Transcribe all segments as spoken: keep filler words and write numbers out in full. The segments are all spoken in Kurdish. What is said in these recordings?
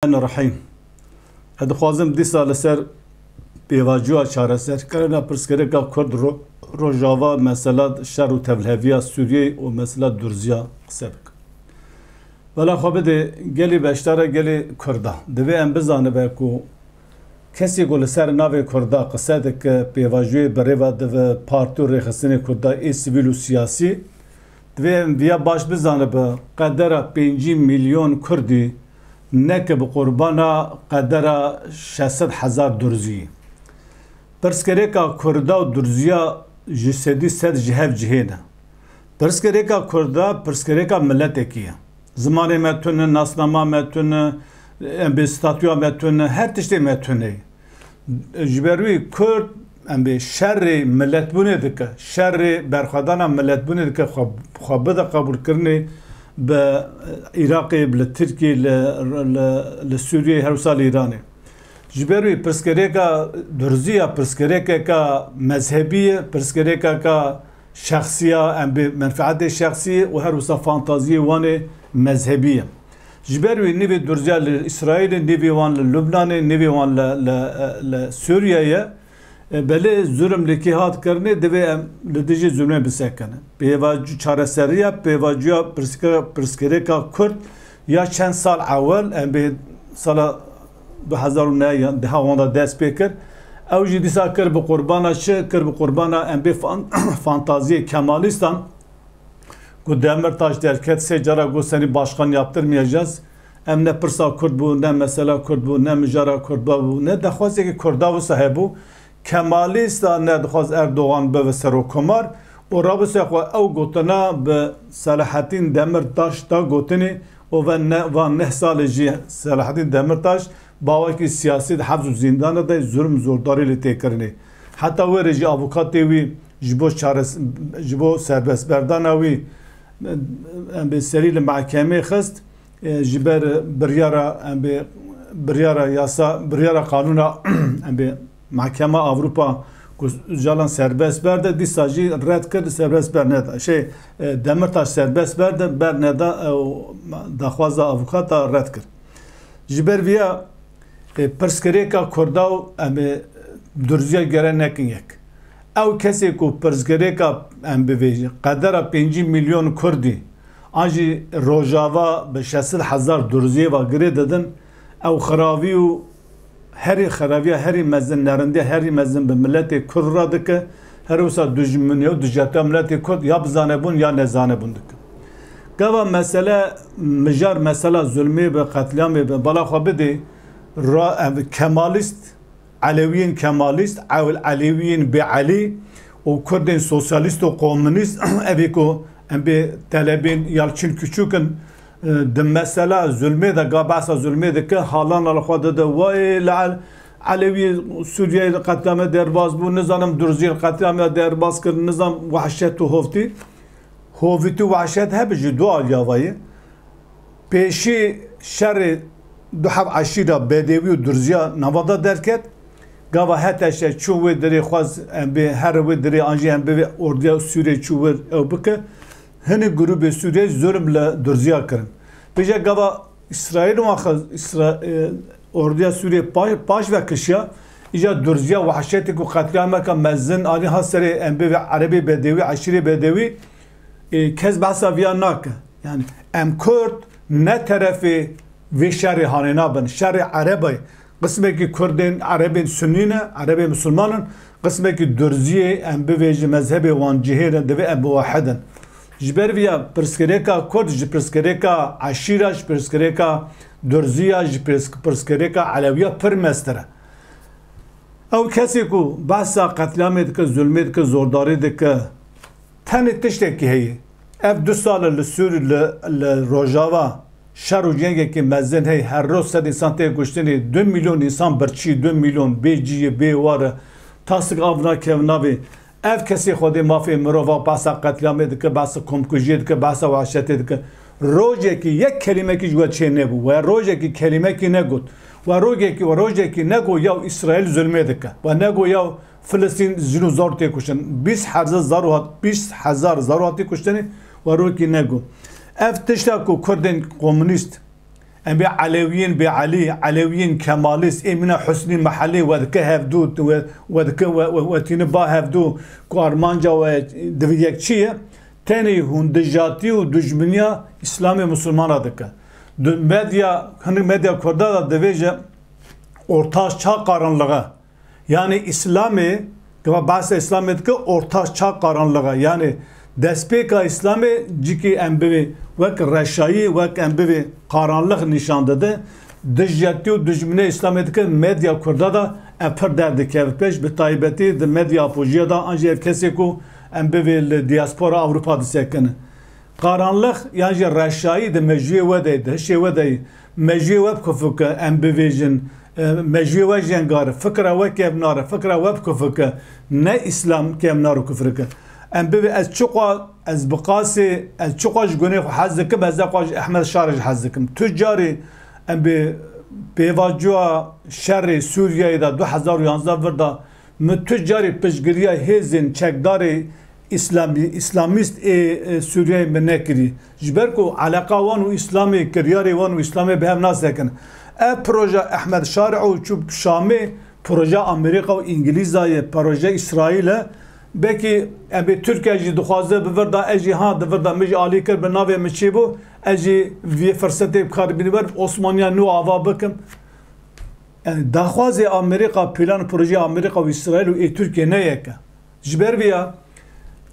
Rahmanirrahîm. Ez dixwazim dîsa li ser pêvajoya çareserkirina pirsgirêka Kurd ro-, Rojava, mesela şer û tevliheviya Sûriyeyê û mesela Durziya qise bikim. Wela xwe bidê gelî beşdara gelî Kurda. Divê em bizanibe ku kesê ku li ser navê Kurda qise dike, pêvajoyê bi rê ve dive, partî û rêxistinê Kurda ê sivîl û siyasî, divê em viya baş bizanibe, qedera pêncî milyon Kurdî neke bi qurbana qedera şeş sed hezar Durzî. Pirsgirêka Kurda û Durziya ji sedî sed ji hev cihê ne. Pirsgirêka Kurda pirsgirêka miletekî ye. Zimanê me tune, nasnama me tune, em bê statûya me tune, her tiştê me tune ye. Ji ber wî Kurd, em bê şerê miletbûnê dike, şerê berxwedana miletbûnê dike, xwe, xwe bide qebûlkirinê bi Iraqê, bi li Tirkiyê, li, li, li Sûriyeyê, her wisa li Îranê. Ji ber wî pirsgirêka Durzî ya pirsgirêkeka mezhebî ye, pirsgirêkeka şexsî ya, em bê menfeetê şexsî û her wisa fantaziyê wan ê mezhebî ye. Ji ber wî nîvê Durziya li Îsraîlê, nîvê wan li Lubnanê, nîvê wan li, li, li Sûriyeyê ye. E, belê zulm li kê hat kirinê, divê em li dijî zulmê bisekinin. Pêvac-, çareseriya pêvajoya pirsgirêka, pirsgirêka Kurd ya çend sal ewil, em bê sala du hezar û neh ya deha wan de dest pê kir. Ew jî dîsa kir bi qurbana çi? Kir bi qurbana em bê fan-, fantaziyê Kemalîstan. Ku Demirtaş derket, sê cara got, "Seni başkan yaptırmayacağız." Em ne pirsa Kurd bû, ne mesela Kurd bû, ne mijara Kurd bû, ne dexwazekî Kurda wisa hebû. Kemalîsta nedixwaz Erdogan bibe serokkomar û rabise xwe ew gotina bi Selahattin Demirtaş da gotinê û ve ne, van neh salê jî Selahattin Demirtaş bawekî siyasî di hefz û zîndana de zulm zordarî lê tê kirinê. Heta wê rê jî avukatê wî ji bo çares-, ji bo serbestberdana wî, em bê serî li mehkemê xist, e, ji ber biryara, em bê biryara yasa, biryara qanûna, em bê Mehkema Avrupa ku Ocalan serbest berde, dîsa jî red kir, serbest berneda. Şey, e, Demirtaş serbest berde, berneda, e, û daxwaza avukata red kir. Ji ber viya, e, pirsgirêka Kurda û em ê Durziya gere nekin yek. Ew kesê ku pirsgirêka, em bivêjin, qedera pêncî milyon Kurdî an jî Rojava bi şeş sed hezar Durziyê ve girê didin, ew xiravî û herî xiraviya herî mezin, nerindiya herî mezin bi miletê Kurd re dike, her wisa dijminiya û dijeta miletê Kurd ya bizanebûn ya nezanebûn dike. Gava mesele, mijar mesela zulmê be, qetlîamê be, bala xwe bidê, ra-, ev Kemalîst, Elewiyên Kemalîst, ew Elewiyên bê Elî û Kurdên sosyalîst û komunîst, evê ku em bê telebên Yalçin Küçük in, e, di mesela zulmê de, ga behsa zulmê dike, halana li xwe dide, "Wayê li El-, Elewiyê Sûriyeyê li qetlîamê derbas bû, nizanim Durziyê li qetlîamê derbas kir, nizam wehşet û hovtî." Hovîtî û wehşet hebe ji du aliya ve ye. Pêşî şerê du heb eşîra Bedewî û Durziya nava de derket. Gava HTŞ çû wê dirê xwaz em bê here wê dirê an jî em bê ordiya Sûriyê çû wir ew bike. Hinî grûbê Sûriyê zulm li Durziya kirin. Pêşe gava Îsraîl wan xwe, Îsra-, e, ordiya Sûriyê pa-, paş ve kişiya, îca Durziya wehşetê ku qetlîameke mezin anî ha serê em bê ve Erebê Bedewî, eşîrê Bedewî, e, kes behsa viya nake. Yani em Kurd ne terefê vê şerê hanê nabin. Şerê Erebê, qismekî Kurdên Erebên Sunnî ne, Erebê Musulman in, qismekî Durziyê em bivêjin mezhebê wan cihê ne, divê em biwehidin. Ji ber viya pirsgirêka Kurd, ji pirsgirêka eşîra, ji pirsgirêka Durziya, ji pirs-, pirsgirêka Elewiya pir mestir e. Ew kesê ku behsa qetlîamê dike, zulmê dike, zordarî dike, tenê tiştekî heye. Ev du sal e li Sûrî, li, li Rojava şer û cengekî mezin heye. Her roj sed însan tê kuştinê. Du milyon însan birçî, du milyon bê cî ye, bê war e. Tasik av nakevin navê. Ev kesê xwedê mafê mirova behsa qetlîamê dike, behsa komkujiyê dike, behsa wehşetê dike. Rojekî yek kelîmekî ji we çê nebû. We rojekî kelîmekî negot. We rojekî, we rojekî nego yaw Îsraîl zulmê dike. We nego yaw Filistîn jin û zor tê kuştin. Bîst hezar zar hat, bîst hezar zar hatî kuştinê, we rokî nego. Ev tişta ku Kurdên komunîst Em bê Elewiyên bê Elî, Elewiyên Kemalîst, ê mîna Husnî Mehellî, we dike hevdû, we, we dike we, we, we tîne ba hevdû, ku armanca we divê yek çi ye? Tenê hûn dijatî û dijminiya Îslamê Musulmana dike. Du-, medya, hinek medya Kurda da divêje ortaç ça qaranlığa. Yani Îslamê, gava behsa Îslamê dike, ortaç ça qaranlığa. Yani destpêka Îslamê cikî em bivê wek reşayî, wek em bivê qaranlıq nîşan dide. Dijatî û dijminê Îslamê dike medya Kurda da ev pir derdikeve pêş, bi taybetî di medya apojiya da, an jî ev kesê ku em bivê li diaspora Ewropa disekine. Qaranlıq yan jî reşayî di mejûyê we de, di hişê we de ye. Mejûyê we bi kufik e, em bivêjin, e, mejûyê we jengar e, fikra we kevnar e, fikra we bi kufik e, ne Îslam kevnar û kufrik e. Em bivê, ez çiqas, ez bi qasê, ez çiqas ji gunê xwe hez dikim, ez ne qas ji Ehmed Şarê jî hez dikim. Tu carî em bi pêvajoya şerê Sûriyeyê de du hezar û yanzdeh vir de, min tu carî piştgiriya hêzên çekdarê Îslamî-, Îslamîst ê, ê Sûriyeyê min nekirî. Ji ber ku eleqa wan û Îslamê, kiryarê wan û Îslamê bi hev nasekin. Ev proje Ehmed Şarî û çû Şamê, proje Amerîka û Îngilîza ye, proje Îsraîl e. Belkî em bê Tirkiye jî dixwaze bi vir da, ez jî ha di vir da, min jî alî kir, bi navê min çêbû, ez jî vê firsetê bi kar bînim, ber Osmaniya nû ava bikim. Yani daxwazê Amerîka, plan û projeyê Amerîka û Îsraîl û ê Tirkiye ne yek e. Ji ber vê ya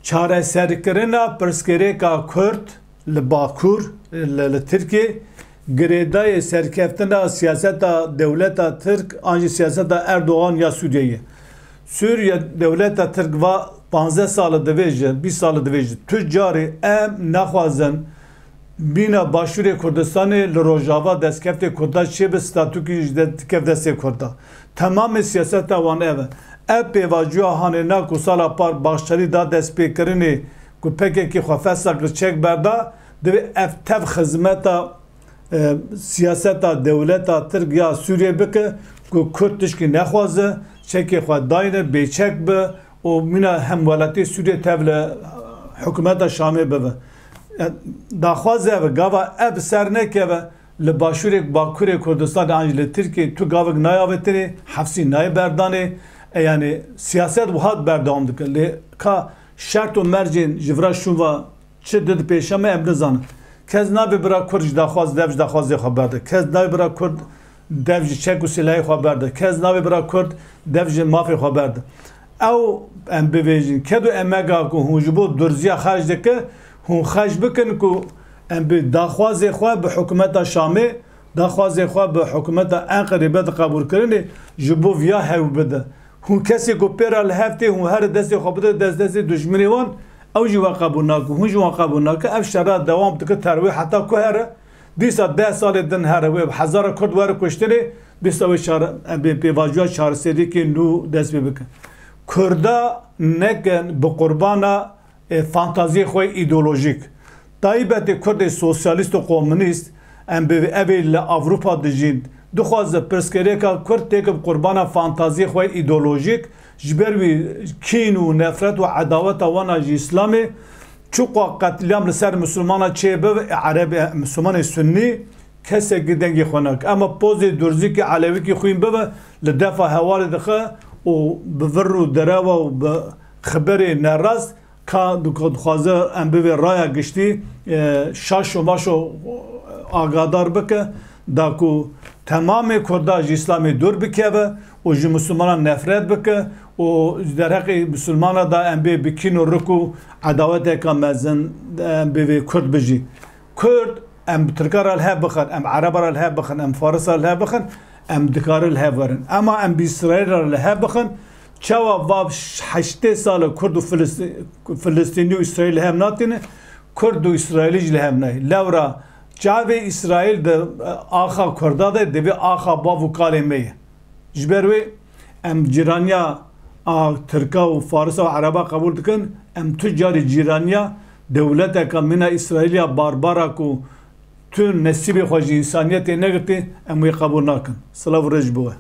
çareserkirina pirsgirêka Kurd li Bakur, li, li Tirkiye, girêdayê serkeftina siyaseta dewleta Tirk an jî siyaseta Erdogan ya Sûriyeyê. Sûriye, dewleta Tirk va panzdeh sal e divêje, bîst sal e divêje. Tu carî em naxwazin mîna Başûrê Kurdistanê li Rojava destkeftê Kurda çêbe, statûkî ji de dikeve destê Kurda. Temamê siyaseta wan ev e. Ev pêvajoya hanê na ku sala par Başarî da destpêkirinê ku P K K xwe fesla kir çek berda, divê ev tev xizmeta, e, siyaseta dewleta Tirk ya Sûriyê bike ku Kurd tişkî nexwaze, çekê xwe dayne, bêçek be û mîna hemwelatî Sûriyê tev li hikûmeta Şamê bibe. E, daxwaz ev e, gava ev ser nekeve, li başûrê, bakurê Kurdistanê an jî li Tirkiyê tu gavek nayê avêtinê, hefsî nayê berdanê. E, yani siyaset wiha berdewam dike. Lê ka şert û mercên ji vira şûn ve çi di, di pêşe me em nizanin. Kes nabê bira Kurd ji daxwaz, dev ji daxwazê xwe berde. Kes nabê bira Kurd dev ji çek û silahê xwe berde. Kes nabê bira Kurd dev ji mafê xwe berde. Ew, em bivêjin, ked û emega ku hûn ji bo durziya xerc dike, hûn xerc bikin ku em bi daxwazê xwe bi hikûmeta Şamê, daxwazê xwe bi hikûmeta Enqerê bide qebûlkirinê, ji bo viya hew bide. Hûn kesê ku pê re li hev tê, hûn here destê xwe bide dest destê dijminê wan, ew jî we qebûl nake, hûn jî wan qebûl nake. Ev şera dewam dike, terwê heta ku here? Dîsa deh salê din here wê bi hezara Kurd were kuştinê, dîsa wê çare-, em bê pêvajoya çareseriyekê nû dest pê bikin. Kurda nekin bi qurbana, e, fantaziyê xwe îdeolojîk. Taybetê Kurdê sosyalîst û komûnîst, em bi evê li Ewropa dijîn, dixwaze pirsgirêka Kurd têke bi qurbana fantaziyê xwe îdeolojîk, ji ber wî kîn û nefret û edaweta wana ji Îslamê, çiqas qetlîam li ser Misilmana çêbibe, Ereb, Misilmanê Sunnî, kesekî dengê xwe nake. Ema pozê Durzîkî, Elewîkî xwîn bibe, li defa hevalê dixe û bi vir û derewa û bi xiberê nerast ka dixwaze em bivê raya giştî, e, şaş û maş û agadar bike, da ku temamê Kurda ji Îslamê dûr bikeve û ji Misilmanan nefret bike û ji derheqê Misilmana da em bê bi kîn û rik û edaweteka mezin em bê vê Kurd bijî. Kurd, em bi Tirka re li hev bixin, em Ereba re li hev bixin, em Farisa re li hev bixin, em dikarin li hev werin. Ema em bi Îsraîl re li hev bixin, çawa va heştê sal e Kurd û Filistî-, Filistînî û Îsraîl li hev natîne, Kurd û Îsraîlî jî li hev nayê. Lewra çavê Îsraîl di, e, axa Kurda de divê axa bav û kalê me ye. Ji ber wê em cîraniya a Tirka û Farisa û Ereba qebûl dikin, em tu carî cîraniya dewleteka mîna Îsraîliya barbara ku tu nesîbê xwe ji însaniyetê negirtî, em wê qebûl nakin. Silav û rêz ji bo we.